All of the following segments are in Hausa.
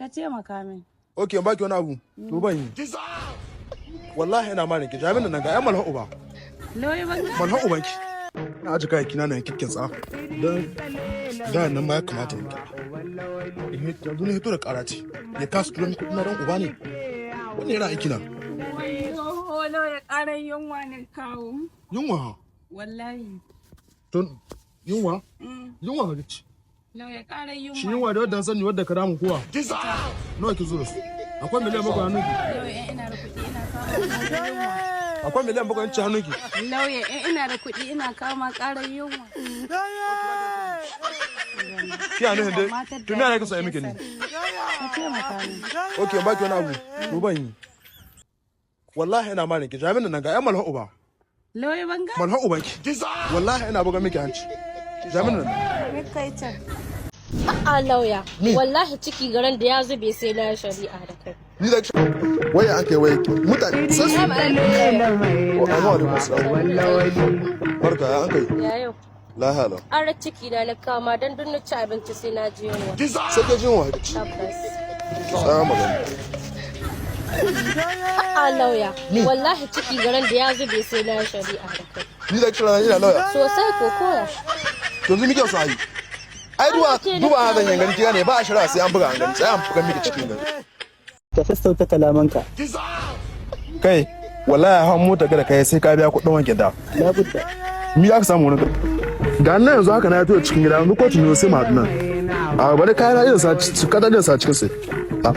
Ka taimaka min. Okay, in baki wani abu. To ban yi. Wallahi ina ma ki jami'in nan ga yan malha uba. Lauya ban ga. Malha ubanki. Na aji kayayyaki na nan kikkin tsa. Don da nan ma ya kamata in kira. In yanzu na hito da karati. Ya kasu turo min kuɗi na don uba ne. Wannan yana aiki na. Wayo, lauya, ƙarar yunwa ne kawo. Yunwa ha. Wallahi. To yunwa? Yunwa ka ci. Lauya, ƙarar yunwa. Shi yunwa da wadda sani wadda ka damu kowa. Nawa ki zo da su? Akwai 7 miliyan hannunki. Lauya, in ina da kuɗi ina kawo ƙarar yunwa. Akwai 7 miliyan in ci hannunki. Lauya, in ina da kuɗi ina kawo ma ƙarar yunwa. Ki a nuhin dai. To me ana ka so miki ne? Ka taimaka min. Okay, in baki wani abu. To ban yi. Wallahi ina ma ki jami'in nan ga yan malha uba. Lauya ban ga. Malha ubanki. Wallahi ina buga miki hanci. Jami'in nan. Me kai can? A'a lauya, wallahi ciki garan da ya zube sai na shari'a da kai. Ni da waya an kai waya mutane sai su. Wa alaikum assalam. Barka ya an kai. Ya yau, Lahiya lau. an ciki na na kama don duk na ci abinci sai na ji yunwa. Sai ka jin wa ci. Tabbas. Tsaya magana. A'a lauya, wallahi ciki garan da ya zube sai na shari'a da kai. Ni da kira ina lauya. Sosai ko koya. To yanzu muke so ayi. Ai duba duba zan yangan kira ne ba a shari'a sai an buga an gani, sai an buga miki cikin gani. Ka sassauta kalamanka. Kai, wallahi hawan mota ga da kai sai ka biya kuɗin wanke da. Labudda. Mi aka samu wani ga nan yanzu haka na ya tura cikin gida, yanzu kotu ne sai mu haɗu nan. A bari kayan na irin sa kada irin sa cikin sai. A.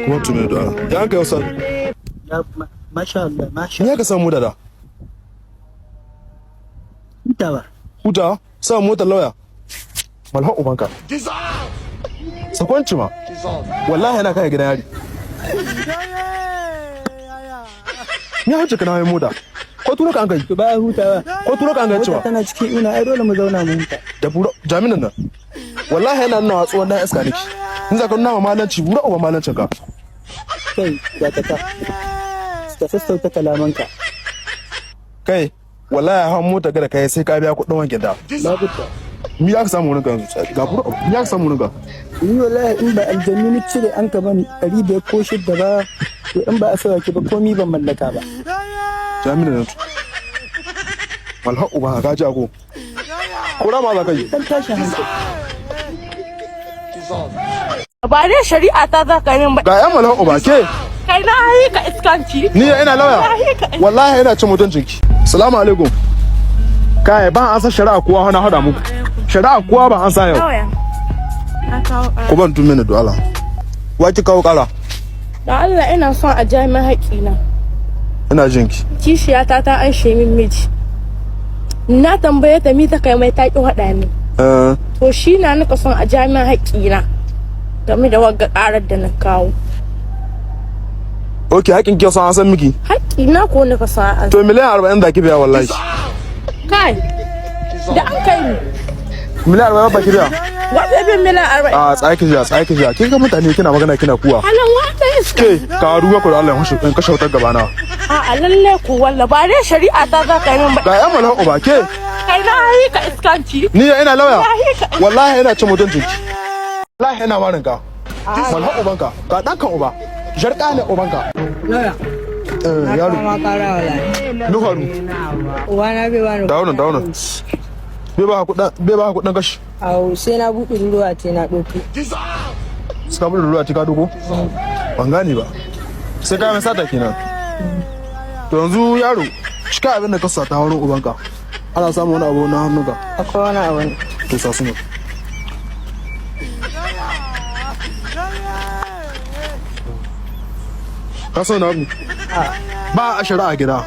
Kuma tuni da ya an kai wasa. Ya masha Allah, masha. Mi aka samu da da? Hutawa. Huta, sa motar lauya. Malha ubanka. Sakwanci ma. Wallahi yana kai gidan yari. Ni hauce kana mai mota. Ko turo ka an kai? To ba hutawa. Ko turo ka an kai Mota cewa? tana cikin ina, ai dole mu zauna mu huta. Da bura jami'an nan. Wallahi yana nuna watsuwan dan iska niki. In za ka nuna ma malanci, bura uba malancin ka. Kai, dakata. Ka sassauta kalamanka. Kai, wallahi hawan mota ga da kai sai ka biya kuɗin wanke da. Labudda. Mi aka samu wurin ka yanzu? Ga bura mi aka samu wurin ka? Ni wallahi in ba aljannu ni cire an ka ban 500 ko 6 ba, to in ba a sauya ba komi ban mallaka ba. Jami'an nan. Malha uba ka ji ako. Ko rama za ka yi? Dan tashin hankali. Ba dai shari'a ta za ka min ba. Ga yan malha uba ke. Kai na yi ka iskanci. Ni ina lauya. Wallahi ina cin mutuncin ki. Salamu alaikum. Kai, ban an san shari'a kuwa na hada muku. Shari'a kuwa ba an san yau. Lauya. Na kawo ƙara. Ku ban tun mini du'ala. Wa ki kawo kara? Da Allah ina son a ja min haƙƙina. Ina jin ki. Kishiyata ta an min miji. Na tambaye ta mi ta kai mai, ta ƙi haɗa ni. Eh, To shi na nika son a ja min haƙƙina game da wagga ƙarar da na kawo. Okay, hakin ki son an san miki. Haƙƙina ko nika son a To 40 miliyan da ki biya wallahi. Kai. Da an kai ni. 40 miliyan ba ki biya. Wata bin 40 miliyan. A tsaya ki jiya, tsaya ki jiya. Kin ga mutane kina magana kina kuwa. Halin wata iska. Ke, ka ruwa ku da Allah in kashe wutar gaba na. A'a lalle ko walla ba dai shari'a ta za ka yi min ba. Ga yan malha uba ke. Kai na yi ka iskanci. Ni ina lauya. Wallahi ina cin mutuncin ki. Wallahi ina marin ka. Malha ubanka. Ga dan kan uba. Jarka ne ubanka. Lauya, Eh, yaro. ma kara wallahi. Nuharu. Uwana bai bani. Dawo nan, dawo nan. Bai ba kuɗin kashi. Au, sai na buɗe ruwa ce na ɗauki. Suka bude ruwa ka dogo? Ban gane ba. Sai ka mai sata kenan. To yanzu yaro, cika abin da ka sata wurin ubanka. Ana samun wani abu na hannunka. Akwai wani abu ne. To sa su ne. Ka san abu? Ba a shari'a gida.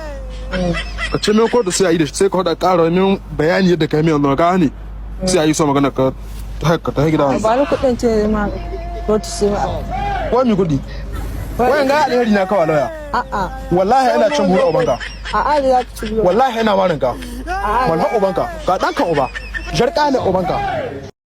Ka ce min kotu sai a yi da shi, sai ka faɗa ƙara min bayani yadda ka yi min yanzu ka ne. Sai a yi so magana ka ta gida. Ba ni kuɗin ce ma kotu sai ma. Wai mi kuɗi? Wayan ga alheri na kawai lauya. A'a. Wallahi ina cin buru ubanka. A'a da za ka ci ruwa. Wallahi ina marin ka. A'a. Malha ubanka. Ga ɗanka uba. Jarka ne ubanka.